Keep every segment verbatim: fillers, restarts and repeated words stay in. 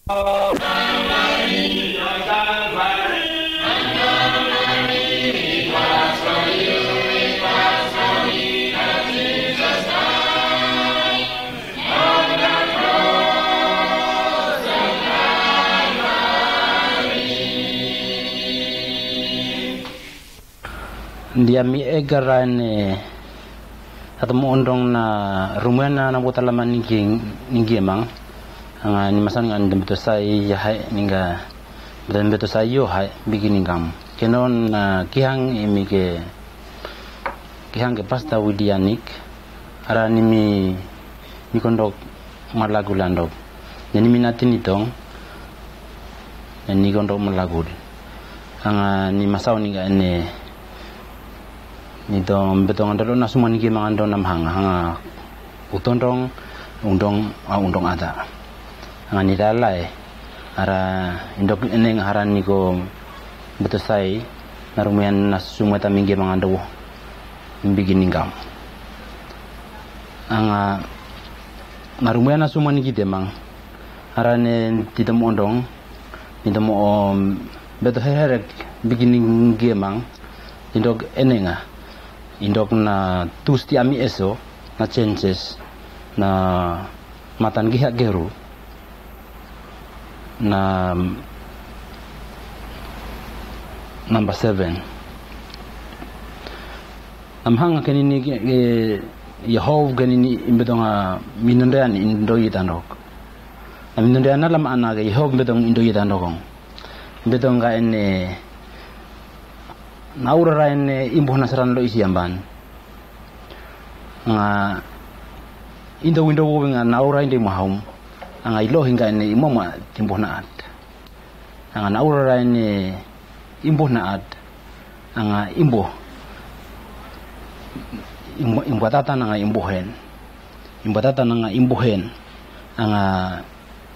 Ndia mi egara ne, eh, ata mo ondong na rumuyan na, na botala ma ningi, ningi emang. Anga ni masan nga ni dembeto sai ya hai, ninga dembeto sai yo hai, bigi ningam. Kenon na kihang imi ke, kihang ke Pastor Widianik, ara ni mi, ni kondok malagul andok. Ni mi natin itong, ni kondok malagul. Anga ni masau ni ga ene, ni dong, betong andalo na sumani ge mangando nam hanga, hanga utondong, undong, a undong ada. Anga ni dalai, ara indok eneng haran ni ko beto sai, na rumuyan na sumata mingi mangando. Bigi ningam. Anga na rumuyan na sumani gide mang. Ara ne ti demo ondong, ni demo, om, beto herherek bigi ningi emang. Indok enenga. Indok na tusti ami eso, na changes, na matan giha geru. Na number seven. Nam hanga kenini, eh, Yehova kenini imbedonga minondean indo yitandok. Na minondean na lam ana ke Yehova imbedong indo yitandokong. Imbedonga ene na urara ene imbo na saran lo isi yamban. Nga indo windo wo nga na ura inde mahaum. Anga ilo hinga ene imo ma timbo na at. Anga na ura ene imbo na at. Anga imbo. Imbo, imbo tata na nga imbo hen. Imbo tata na nga imbo hen. Anga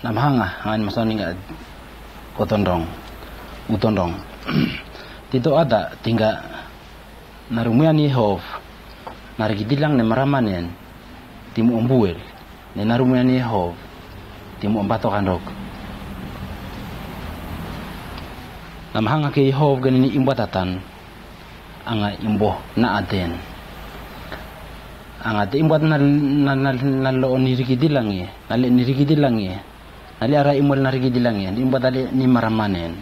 nam hanga, anga ni masani nga kotondong. Utondong. Tito ada tinga na rumuyan Yehova, na rikidilang ne maramanen, timo ombuel, ne na rumuyan Yehova, timo ombato kandok. Nam hanga ke Yehova kenini imbo tatan, anga imbo na aten. Anga te imbo na, na, na, na lo ni rikidilang e, na le ni rikidilang e, na le ara imbo na rikidilang e, imbo ta le ni maramanen.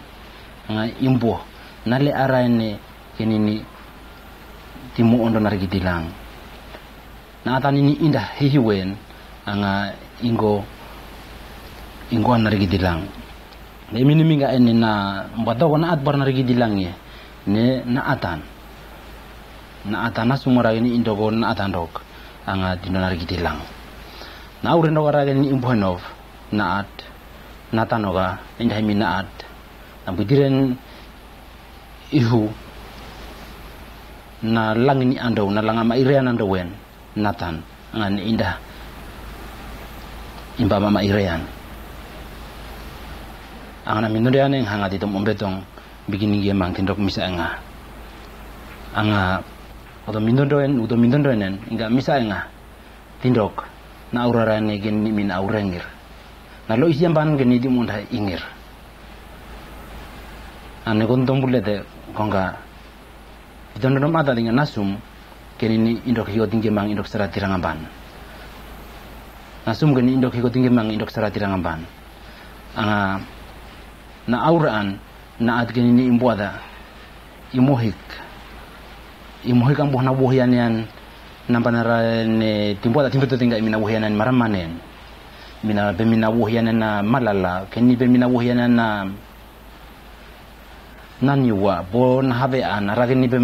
Anga imbo, na le ara ene, kenini timo ondo na rikidilang. Na atan ini inda hihiwen, anga ingo, ingo na rikidilang. Ne mini minga ene na mbatoko na at bar na rikidilang ye, ne na atan. Na atan na sumara ini indoko na atan dok, anga tindo na rikidilang. Na uren dok ara ini imbo henov, na at, na tanoga, inda himi na at. Na budiren ihu na langini ando, na langa ma irean ando wen, na tan, anga ni inda imba ma, ma irean. Anga na minondean eng hanga titom ombetong, bigi ningi emang tindok misa enga. Anga, oto minondoen, uto minondoen en, inga misa enga. Tindok, na aurara ne geni mina aurengir. Na lo isi yamban geni di munda ingir. Ane kon tombulete, konga. Iton dono mata dinga nasum, kenini indok hiyo dingemang indok sara tirangamban. Nasum geni indok hiyo dingemang indok sara tirangamban. Anga, na auraan, na at kenini imbo ada. Imohik. Imohik ambo na wohian yan. Nambanara ne timbo ada timbo to tinga imina wohian yan maramanen. Mina be mina wohian yan na malala. Keni be mina wohian yan na naniwa. Bo na habean. Ara keni be,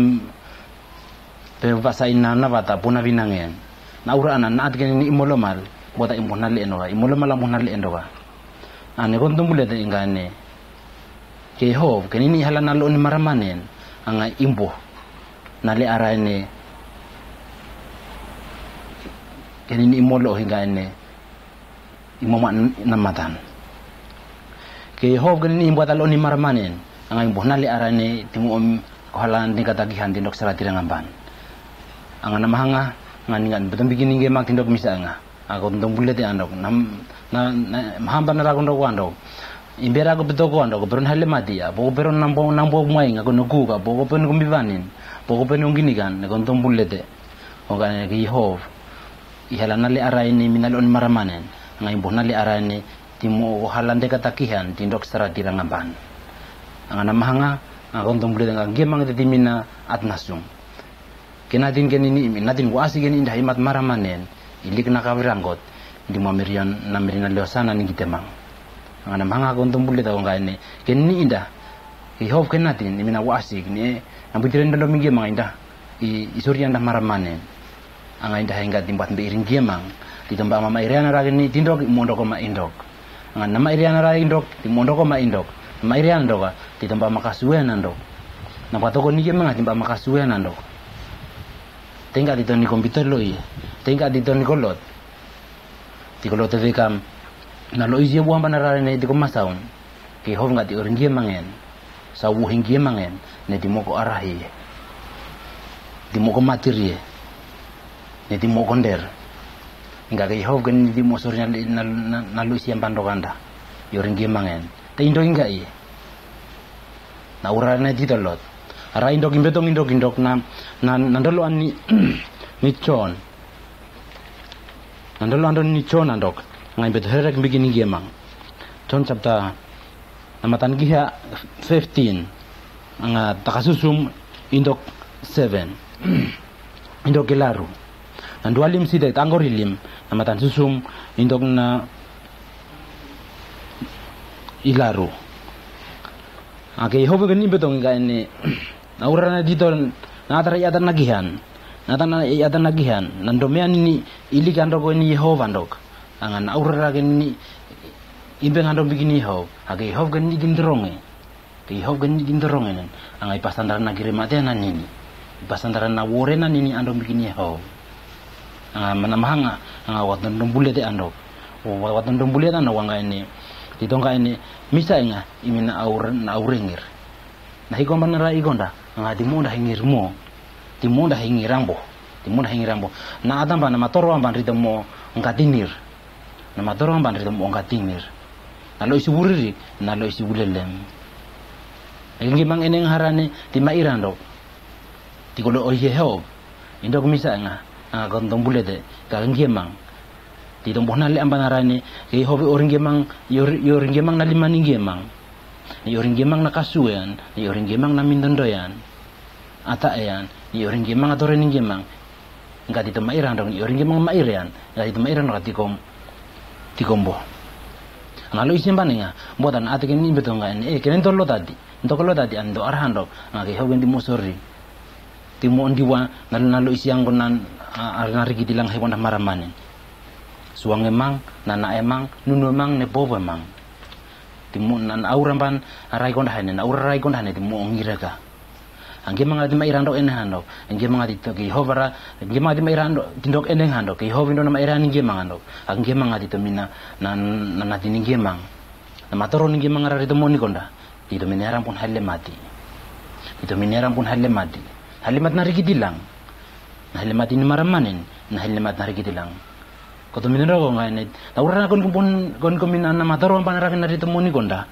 be vasa ina na vata. Bo na binangen. Na auraan na at kenini imolomal. Bo ta imbo na le enoga. Imolomal ambo na le endoga. Ane kon tombulete ingane. Ke Yehova, kenini hala na lo ni maramanen, anga imbo. Na le ara ene, kenini imbo lo hinga ene, imbo ma na matan. Ke Yehova, kenini imbo ta lo ni maramanen, anga imbo. Na le ara ene, timu om, ko hala ni kata gihan tindok sara tirangamban. Anga na mahanga, anga ningan, beton bigi ningi emang tindok misa anga. Ako tondong bulete andok. Nam, na, na, mahamba na rago ndok wandok. Imbera ko beto ko ando ko beron halle mati ya, bo ko beron nambo, nambo mwainga ko nokuka, bo ko beron ko mbibanin, bo ko beron nginikan, ne ko ntombullete. Ko ngkane ke Yehova i hala nale araine mina lon maramanen, ngai bo nale araine timo ko hala ndeka takihan, tindok sara tirang amban. Anga namahanga, anga ko ntombullete nga ngemang te timina atnasum. Ke natin ke nini imi, natin ko asi ke ni inda imat maramanen, ilik na kawirangot, timo mirion na mirina leosana ni kitemang. Anga namahanga ko ntombullete ko ngkane, ke ni inda, Yehova ke natin, imina ko asi, ni, na butiren dondo mi ngemang inda, i, i sori anda maramanen. Anga inda hainga timbat mbe iring ngemang, titomba mama iriana ragini tindok, mondoko ma indok. Anga nama iriana ra indok, timo ondoko ma indok. Nama iriana ndoka, titomba makasuena ndok. Napa toko ni ngemang, timba makasuena ndok. Tenga tito ni kombitoloi. Tenga tito ni kolot. Ti kolot te kam. Na lo isi buan bana rane tiko masaun. Ke Yehova nga ti oring ngemangen. Sa wuhi ngemangen. Ne timo ko arahi. Timo ko matiri. Ne timo ko nder. Nga ke Yehova ke ni timo sori na, na, na, na lo isi amban ndokanda. Yoring ngemangen. Te indok inga i. Na ura ne tito lot. Ara indok imbetong indok indok na, na, na ndolo ani ni John. Na ndolo ando ni John andok. Ngai beto herek mbikini ngemang. John chapter na matan giha fifteen. Anga takasusum indok seven. Indok ilaru. Na ndua lim side tangori lim. Na matan susum indok na ilaru. Ake Yehova ke ni imbetong inga ini. Na ura na tito na atara i atan na gihan. Na atan na i atan na gihan. Na ndomean ni ilik andok ni Yehova andok. Anga na ura ke ni imbeng andok bikini Yehova. Ake Yehova ke ni kindoronge. Ke Yehova ke ni kindoronge nen. Anga i pasandara na kiri mate na nini. I pasandara na wore na nini andok bikini Yehova. Anga mana mahanga. Anga waton dombulete andok. Wa-, waton dombulete andok wanga ini. Tito nga ini. Misa inga. Imina aur-, na aurengir. Na hiko mana ra ikonda, nga timo nda hingir mo. Timo nda hingir ambo. Timo nda hingir ambo. Na atamba na matoro amban rito mo nga tinir. Na matoro amban rito mo nga tinir. Na lo isi wuriri, na lo isi wulelem. Ngemang eneng harane, tima irando. Tiko lo oye heo. Indok misa nga, nga ko ntombulete, ka ngemang. Titombo na le amban arane, ke Yehova oring ngemang, yor-, yoring ngemang na limani ngemang. Yoring ngemang na kasuean, yoring ngemang na mindondoian. Ataean, yoring ngemang atoren ngemang. Nga tito mairan dong, yoring ngemang mairean, nga tito mairan dong tikom, tikombo. Na lo isimban nga, botan ate ke ni imbetong nga, e, ke ni ntolo tadi, ntokolo tadi ando arhando, nga ke Yehova ndi mosori. Timo ndiwa, na, na lo isi angon nan, a, a, na rikiti lang hekon da maramanen. Suang emang, nana emang, nunu emang, ne bobo emang. Timo nan aura amban, arai konda hane, na aura arai konda hane, timo ngireka. Ngemang ati mairan dok ene hando, ngemang ati to ke Yehova ra, ngemang ati mairan dok, tindok ene hando, ke Yehova indo na mairan ngemang hando. Ngemang ati to mina, na, na, na tini ngemang. Na matoro ni ngemang ra rito moni konda. Tito mineran pun halle mati. Tito mineran pun halle mati. Halle mati na rikiti lang. Na halle mati ni maramanen, na halle mati na rikiti lang. Koto minero ko ngai ne, na ura na kon kumpun, kon kumina na matoro amban ra na rito moni konda.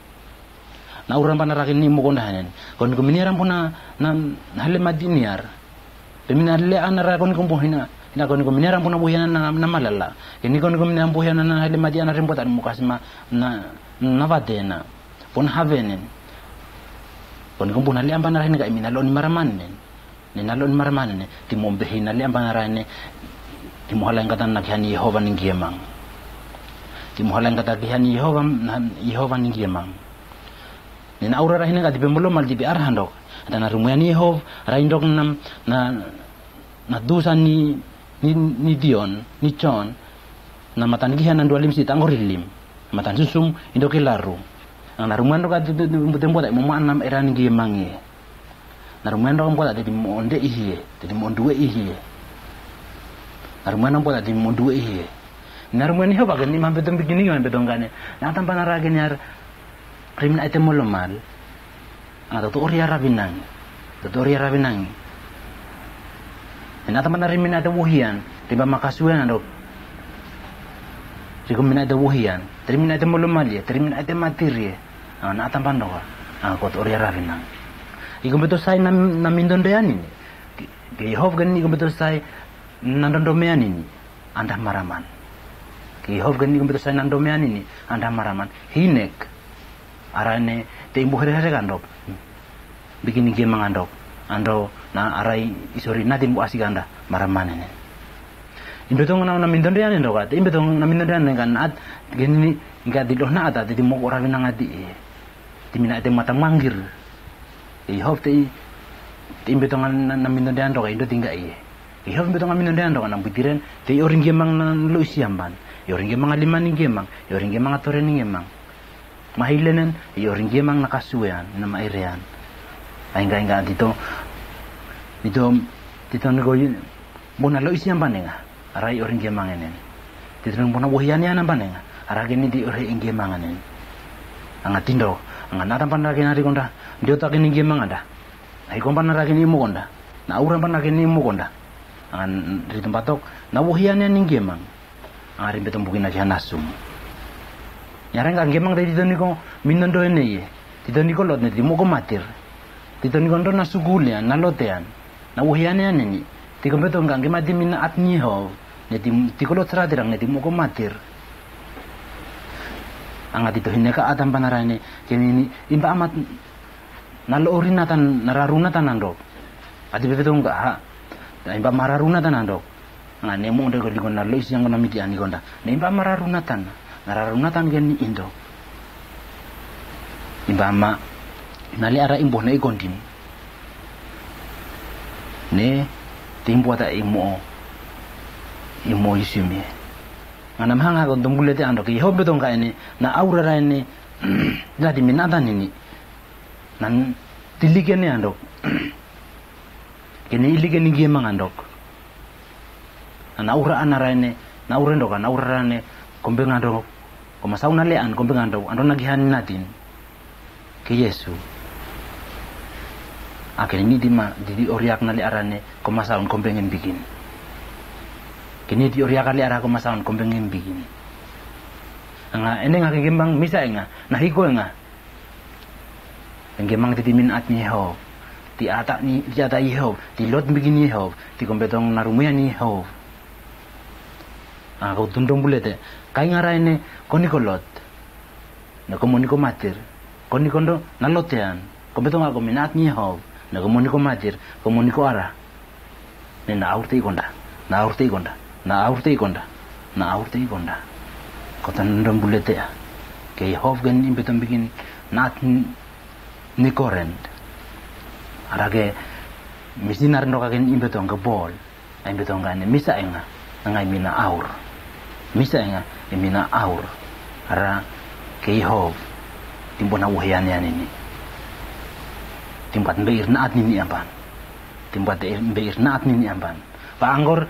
Na ura amban ra ni mo konda hanen. Kon kumineran pun na, na, na halle mati niar. Pemina le ana ra kon kumpun hina, hina kon kumineran pun na buhiana na, na malala. Keni kon kumineran buhiana na halle mati ana rimbo tadi mukasima na, na vatena. Pun havenen. Kon kumpun na le amban ra hina ka imina loni maramanen. Ni na loni maramanen. Timo mbehi na le amban ra ne. Timo halain katan na kihan Yehova ni ngemang. Timo halain katan kihan Yehova, na Yehova ni ngemang. Ni na aura ra hina ka tipe molo mal tipe arhandok. Ata na rumuyan Yehova, ra indok nam, na, na dusa ni, ni, ni Dion, ni John. Na matan kihan na ndua lim si tangori lim. Matan susum, indok ilaru. Ang na rumuyan doka tu, tu, tu, tu, tembo ta, mo ma nam eran ngemang e. Na rumuyan doka mbo ta, te timo onde ihie, te timo ondue ihie. Na rumuyan mbo ta, te timo ondue ihie. Na rumuyan Yehova ke ni mambeto mbikini, mambeto ngane. Na tamba na ra ke ni ar, rimina ete molo mal. Anga toto ori ara binang. Toto ori ara binang. Ina tama na rimina ete wohian. Rimba makasuean andok. Rikumina ete wohian. Rimina ete molo malie. Rimina ete matirie. Anga na atamban doka, anga kot ori ara vinang. Iko mbeto sai na, na mindondo anini. Ke, ke Yehova gani iko mbeto sai na ndondo meanini. Anda maraman. Ke Yehova gani iko mbeto sai na ndondo meanini. Anda maraman. Hinek. Arane, te imbo here here kandok. Bikini ngiemang andok. Ando, na arai isori natin bu asi kanda. Maraman ene. Imbeto nga na, na mindondo anini doka. Te imbeto nga na mindondo anini kan at, geni, nga di lo na ata, te di moko ara vinang ati. Te mina ete mata mangir. Yehova te, te imbeto nga na, na mindondo anini doka, indo tingga iye. Yehova imbeto nga mindondo anini doka, na butiren, te ori ngiemang na lo isi amban. Ori ngiemang a limani ngiemang, ori ngiemang a toreni ngiemang. Mahilenen, ori ngiemang na kasuean, na mairean. Ainga, ainga, tito, tito, tito nego, bona lo isi amban nga. Arai ori ngiemang enen. Tito bona wohian anini amban nga. Ara geni di ori ngiemang enen. Anga tindo, anga na atamban ara geni ari konda. Dio ta geni ngiemang anda. Ai komban ara geni imokonda. Na aura ban ara geni imokonda. Anga riton batok. Na wohian anini ngiemang. Anga rimbeton bukina kia nasum. Nyarang ka ngiemang te tito niko mindondo ene ye. Tito niko Lot ne ti moko matir. Tito niko ndo na sukulean, na lotean. Na wohian anini. Tiko mbeto nga ngiemang ti mina at ni Yehova. Ne ti, tiko Lot sara tirang ne ti moko matir. Anga tito hine ka atamban ara ne. Kenini imba amat na lo ori natan, na raru natan andok. Ati bebeto nga ha. Imba ma raru natan andok. Nga ne mo nde ko liko na lo isi ango na miti ani konda. Ne imba ma raru natan. Na raru natan geni indo. Imba ma na le ara imbo na ikondin. Ne te imbo ata imo. Imo isumi. Nga na mahanga ko dombulete andok. Yehova mbeto nga ene. Na aura ara ene. Dati mina ata nini. Nan tilike ne andok. Kene ilike ni ngiemang andok. Na aura ana ara ene, na aura ndoka, na aura ara ene, kombe nga andok. Ko masau na le an, kombe nga andok, ando na gihan natin. Ke Yesu. A kene ni di ma, di di oriak na le ara ene, ko masau kombe ngen bikin. Kene di oriak a le ara ko masau kombe ngen bikin. Nga, ene nga ke ngiemang misa nga, na hiko nga. Ngiemang ti ti mina at ni Yehova. Ti ata ni, ti ata Yehova. Ti Lot bikini Yehova. Ti kombeto nga na rumuyan Yehova. A, ko tundong bulete. Kai nga ara ene, ko niko Lot. Na ko mo niko matir. Ko niko ndo, na lotean. Kombeto nga ko mina at ni Yehova. Na ko mo niko matir. Ko mo niko ara. Ne na aur te ikonda, na aur te ikonda, na aur te ikonda, na aur te ikonda. Ko tundong bulete a. Ke Yehova geni imbeton bikin na at ni, ni Korint. Ara ke misinari ndoka geni imbeton ke Paul. Imbeton nga ene misa nga, nga imina aur. Misa nga, imina aur. Ara ke Yehova. Timbona wohian anini. Timbat mbeir na at nini amban. Timbat mbeir na at nini amban. Ba angkor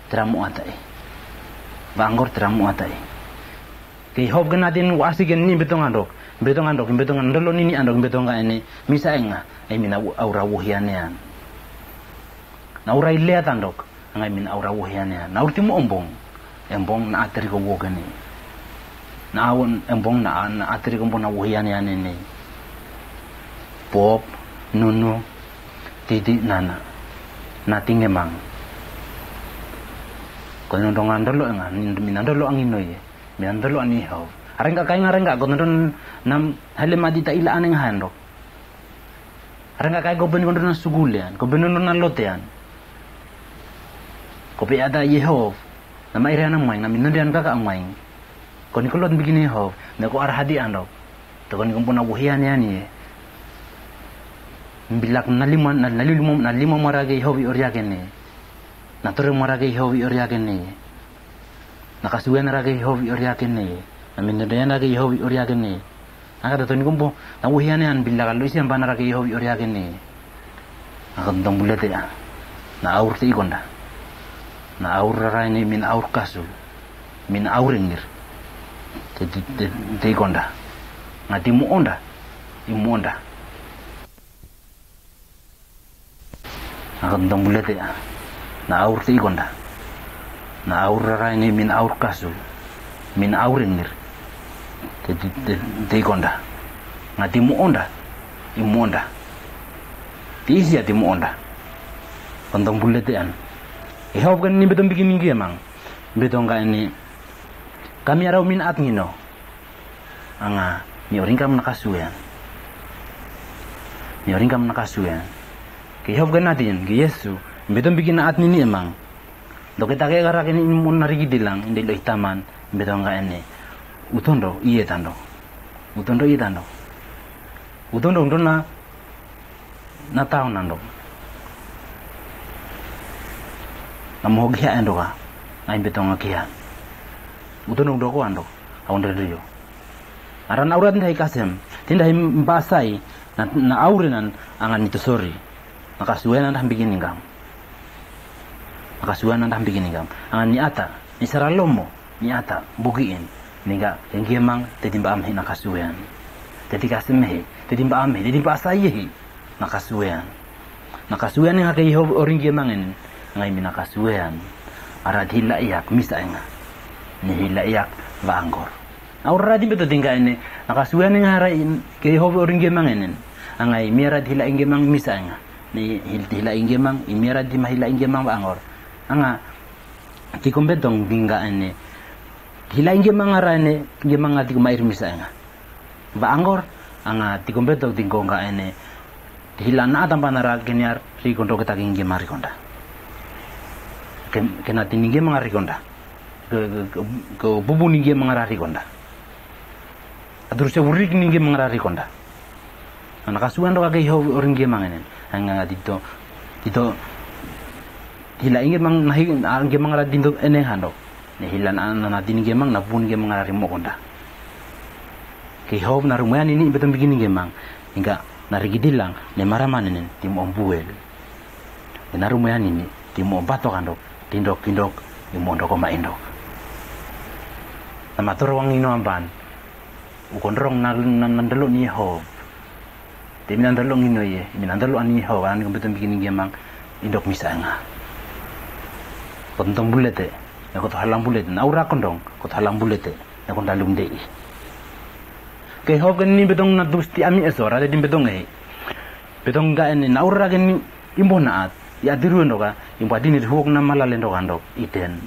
tera mo atai. Ba angkor tera mo atai. Ke Yehova gena din wasi geni imbeton andok. Imbeton andok, imbeton ndolo nini andok, imbeton nga ene. Misa nga, imina aura wohian an. Na aura ilea tandok. Nga imina aura wohian an. Na aur ti mo ombong. Embong na ateri ko wogeni. Na awon embong na, na ateri ko mbona wohian ene. Pop, nunu, titi nana. Na tingemang. Ko nondong andolo nga, ni, mina ndolo angino ye. Mina ndolo ani Yehova. Arengka kai nga arengka, ko nondong nam hale mati ta ila aneng handok. Arengka kai ko beni ko nondong na sukulean, ko beni nondong na lotean. Ko pe ata Yehova. Na mairean amwaing, na minondean kaka amwaing. Ko niko Lot bikini Yehova, ne ko ara hadi andok. Te ko niko mbona wohian ani ye. Mbilak na lima, na, na limo, na limo mara ke Yehova i oriakene. Na tore mara ke Yehova i oriakene. Na kasuean ara ke Yehova i oriakene. Na minondean ara ke Yehova i oriakene. Aka te toni kombo, na wohian an bilaka lo isi amban ara ke Yehova i oriakene. Aka tundong bulete a. Na aur te ikonda. Na aur ara ene mina aur kasu. Mina aur engir. Te, te, te, te ikonda. Nga ti mo onda. Imo onda. Aka tundong bulete a. Na aur te ikonda. Na aur ara ene mina aur kasu. Mina aur engir. Te, te, te, te ikonda. Nga timo onda, imo onda. Ti isi a timo onda. Konto mbulete an. Ke Iehova keni ni mbeto mbikini ngiemang. Mbeto nga ene. Kami ara umin at ngino. Anga, mi oringam na kasuean. Mi oringam na kasuean. Ke Iehova keni atin, ke Yesu, mbeto mbikini at nini emang. Doketa ke kara keni imon na rikidilang, inde lo itaman, mbeto nga ene. Utondo, iye tando. Utondo, iye tando. Utondo, utondo na, na tao nando. Na moho kia endoka, na imbeto nga kia. Utondo, utondo ko ando, aundre rio. Ara na aura tinda i kasem, tinda i mbasai, na, na aure nan, anga ni to sorry. Na kasuean anda mbikini ngam. Na kasuean anda mbikini ngam. Anga ni ata, ni sara lomo, ni ata, bukin. Ni nga, ngiemang, te timba am hi na kasuean. Te ti kasem hi, te timba am hi, te timba asai hi. Na kasuean. Na kasuean nga ke Iehova oringiemang en. Nga imi na kasuean. Ara tihila iak, misa nga. Ni hila iak, va angkor. Aura di mbeto tinga ene, na kasuean nga ara in, ke Iehova oringiemang enen. Anga imi ara tihila ingiemang misa nga. Ni hil-, tihila ingiemang, imi ara di mahila ingiemang va angkor. Anga, tiko mbeto tinga ene. Hila ingiemang ara ene, ingiemang nga tiko mair misa nga. Va angkor, anga tiko mbeto tinga nga ene. Hila na atam banara keniar, rikonda ke taki ingiemang rikonda. Ke, kena tini ingiemang rikonda. Ke, ke, ke, ke bubu ni ingiemang ara rikonda. Atur se burik ni ingiemang ara rikonda. Na kasuean doka ke Iehova oringiemang enen. Anga nga tito, tito, hila ingiemang na hi, ingiemang ara tindo ene hando. Ne hila na, na, na tini ingiemang, na bubu ni ingiemang ara rimokonda. Ke Iehova na rumoan ini mbeto mbikini ngiemang. Inga na rikidilang, ne maraman enen, timo ombuel. Ina rumoan ini, timo ombato kandok, tindok, tindok, imo ondoko ma indok. Na matoro wang ino amban, ukondrong na, na, na ndolo ni Iehova. Te imi na ndolo ngino iye, imi na ndolo ani Iehova, ani ko mbeto mbikini ngiemang, indok misa nga. Konto mbulete, ne koto hala mbulete, na aura kondong, koto hala mbulete, ne konto lumdei. Ke Iehova keni ni mbeto na dusti ami eso, ara te di mbeto nge. Mbeto nga ene na aura keni imbo na at, i atiru endoka, imbo adini huok na malale endoka ndok, iten.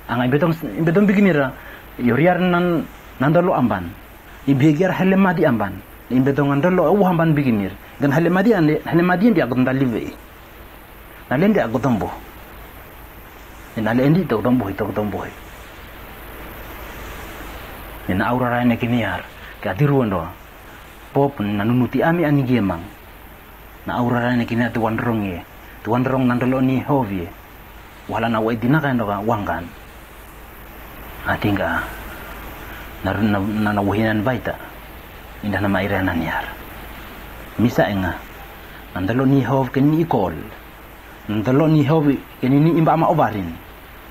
Anga mbeto, mbeto mbikini ra, yoriar nan, nan ndolo amban. Imbegiar hele madi amban. Imbeto nga ndolo uwa amban bikinir. Gan hele madi ande, hele madi ande akut ndalive. Na lende akut ombo. Na lendi to tombo, to tombo. Ina aura raine kiniar. Ke atiru ando. Pop na nunuti ami ani giemang. Na aura raine kiniar tu wandrong ye. Tu wandrong na ndolo ni Iehova ye. Wala na wai dinaka endoka wangan. Atinga. Na, na, na, na wuhinan baita. Inda na maire na niar. Misa enga. Na ndolo ni Iehova keni ikol. Na ndolo ni Iehova keni ni imba ama obarin.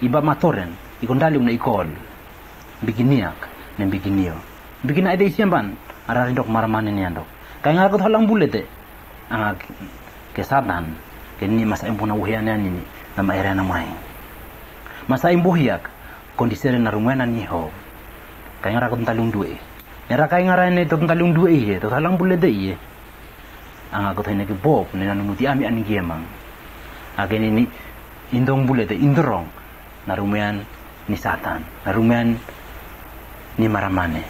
Imba ama toren. Ikondali una ikol. Bikiniak. Ne bikinio. Bikina ede isiamban. Ara rindok maramane ni andok. Kainga koto hala mbulete. Anga ke Satan, keni masa imbo na wuhian anini, na maire na mai. Masa imbo hiak, kondisere na rumoan ani Iehova. Kainga ra koto ntalung due. Era kainga ra ene to ntalung due iye, to hala mbulete iye. Anga koto ine ke Pop, ne na nunuti ami ani giemang. Akeni ni, indong mbulete, indorong. Na rumoan ni Satan. Na rumoan ni maramane.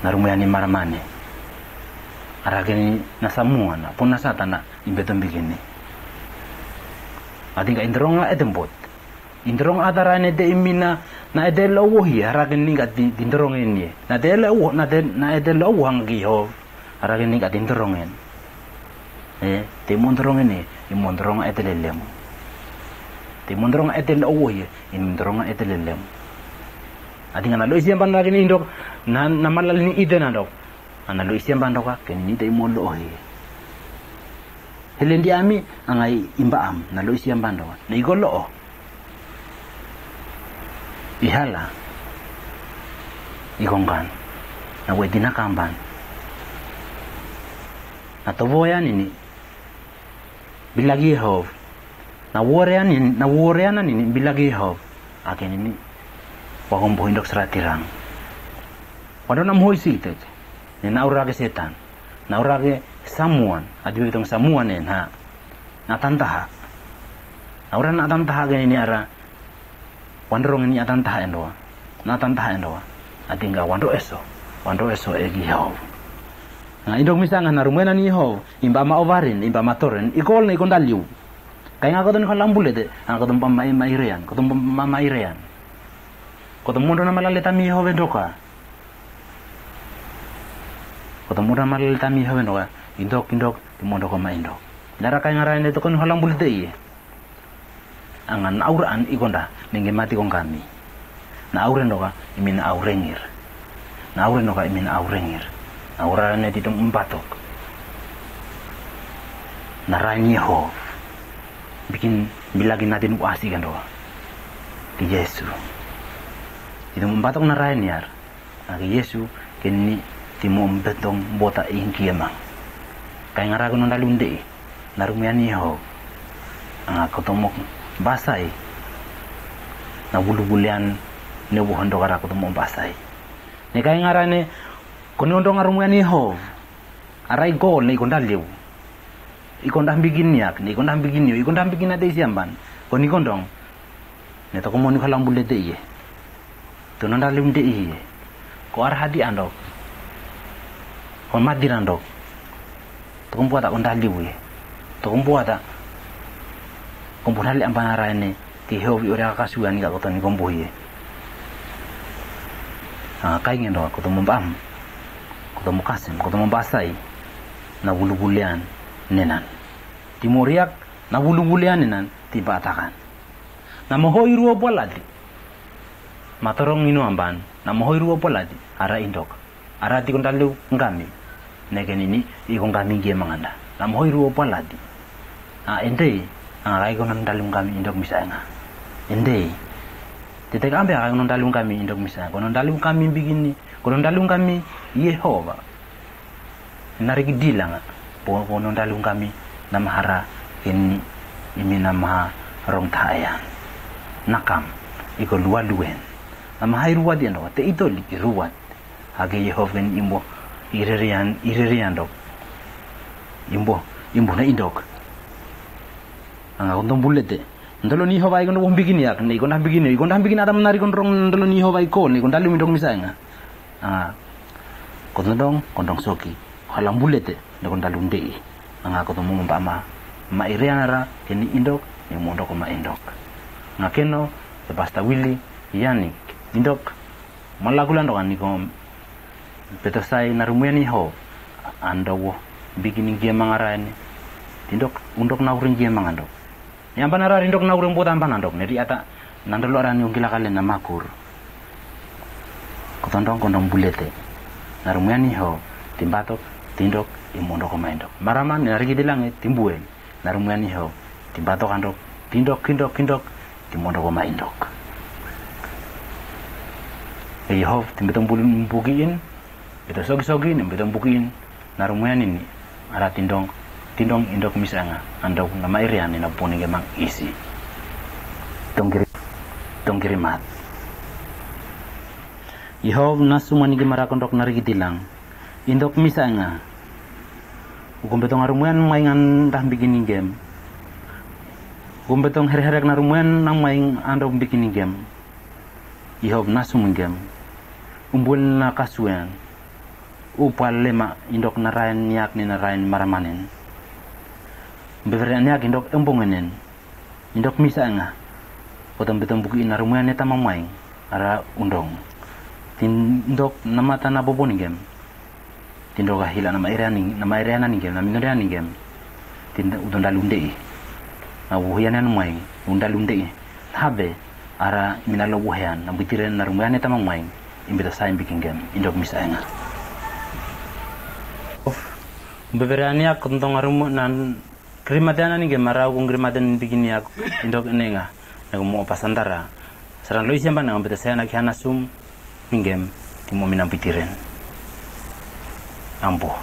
Na rumoan ni maramane. Ara keni na samuana. Pona Satan na imbeto mbikini. Atinga indorong a etembot. Indorong a tara ene te imina. Na ede lo wohi. Ara keni nga ti, ti indorong ene. Na te lo wo, na te, na ede lo wo hang ki ho. Ara keni nga ti indorong en. E, te imondorong ene, imondorong a etelelem. Te imondorong a etel owo ye, imondorong a etelelem. Atinga na lo isiamban ara keni indok, na, na malal ni ide na dok. Na lo isiamban doka, keni ni te imo lo ohi. Helendi ami, angai imba am, na lo isiamban doka. Na iko lo o. Ihala. Ikongan. Na wedi na kamban. Na tobo anini. Bilagi Iehova. Na wore anini, na wore anini, bilagi Iehova. Akeni ni. Wakombo indok seratirang. Wandro na mohoi silik teke. Ne na aura ke setan. Na aura ke samuan. Adi be tong samuan ne na. Na tantaha. Na aura na tantaha ke ni ara. Wandro ngeni atantaha endoa. Na tantaha endoa. Adi nga wandro eso. Wandro eso egi hau. Na indok misa nga na rumuena ni hau. Imba ma ovarin, imba ma toren. Ikol ne ikondaliu. Kai nga koton ko lambulete. Nga koton ba ma, ma irean. Koton ba ma, ma irean. Koton mondo na malale tami hau endoka. Koton mondo na malale tami hau endoka. Indok, indok, ti mondo ko ma indok. Nara kai nga raine tokon ko lambulete iye. Anga na aura an ikonda, nenge mati kongami. Na aura noka, imi na aura ngir. Na aura noka, imi na aura ngir. Na aura ne titum mbatok. Na rain Yehov. Bikin bilagin natin wasi kendoa. Ti Yesu. Titum mbatok na rain yar. Ake Yesu, kenni timo mbetong bota ingkiemang. Kai nga ra kono ndalunde i. Na rumuian Yehov. Anga kotomok basai. Na wuluwulean ne wuhondok ara kotomok basai. Ne kai nga ra ne, kono ndong a rumuian Yehov. Ara ikol ne ikondaliu. Ikonda mbikin niak, ne ikonda mbikin nio, ikonda mbikin ade isi amban. Koni kondong. Ne toko moni ko lambulete iye. Tono ndalunde iye. Ko ara hadi andok. Ko madir andok. Toko mbuata ko ndaliu iye. Toko mbuata. Ko mbuata li amban ara ene. Ti Yehov i ore aka kasuan i ka koton i kombo iye. A, kai ngendo kotomok bam. Kotomok kasem, kotomok basai. Na wuluwulean nenan. Timo riak, na wuluwulean nenan, ti batakan. Na mohoi ruo bolati. Matorong ino amban, na mohoi ruo bolati, ara indok. Ara ti kondaliu ngami. Neke nini, ikongami ngiemang anda. Na mohoi ruo bolati. A, ende, a, kai kono ndaliu ngami indok misa nga. Ende. Tete kambe kai kono ndaliu ngami indok misa nga. Kono ndaliu ngami mbikini, kono ndaliu ngami Yehova. Nariki dilanga. Bo kono ndaliu ngami na mahara ini imi na maha rong tayan. Nakam, iko lualuen. Na mahai ruat endo, te itoli iruat. Ake Yehov ken imbo, irerian, irerian dok. Imbo, imbo na indok. Anga kontong bulete. Ndolo ni Yehova ikono mbikini yak, ne ikonda mbikini, ikonda mbikini adam nari kon rong ndolo ni Yehova iko, ne ikonda lumi dok misa nga. Anga kontong, kontong soki. Ko lambulete, ne konda lundei. Anga kontong mo mbama. Ma irean ara, keni indok, ne mondok ma indok. Nga keno, te Pastor Willy, Yanik, indok. Malakula ndok ani ko beto sai na rumuian Yehova ando wo mbikini ngiemang ara ni. Tindok, undok na uring ngiemang andok. Ni amban ara rindok na uring bota amban andok. Ne ri ata nandolo ara ni ungkila kale na makur. Kotondong kondong bulete. Na rumuian Yehova timbatok, tindok, imondok ma indok. Maraman, ne riki dilange, timbuel. Na rumuian Yehova timbatok andok, tindok, kindok, kindok, timondok ma indok. E Yehova timbetong bul-, mbukiin, beto soki-soki ni, betong mbukiin, na rumuian ini, ara tindong, tindong indok misa nga, andok na ma irean ni na boni ngiemang isi. Tongkiri, tongkiri mat. Yehova na sumani ki mara kondok na riki dilang. Indok misa nga. Ukum betong arumuian maing anda mbikini ngiem. Ukum betong herherek na rumuian na maing ando mbikini ngiem. Yehova na sumuni ngiem. Umbul na kasuan. Upal lema indok na rain niak ni na rain maramanen. Bevere niak indok embongenen. Indok misa nga. Kotong betong buki ina rumuian ne tama maing. Ara undong. Tindok na mata na boboni ngiem. Tindok ahila na ma irean ni, na ma irean ni ngiem, na minorean ni ngiem. Tindok udon dalundei. Na wuhian an maing, undalundei. Habe, ara minalo wuhian, na bitiren na rumuian ne tama maing. Imbeto sai mbiki ngiem, indok misa nga. Of, bevere niak kotong arum nan Kirimaten ani ngiem ara ukung kirimaten mbikini aku indok enenga. Nako mo pasandara. Saran loi siamba nang beto saya naki hana sum ngiem timo minang bitiren. Ambo.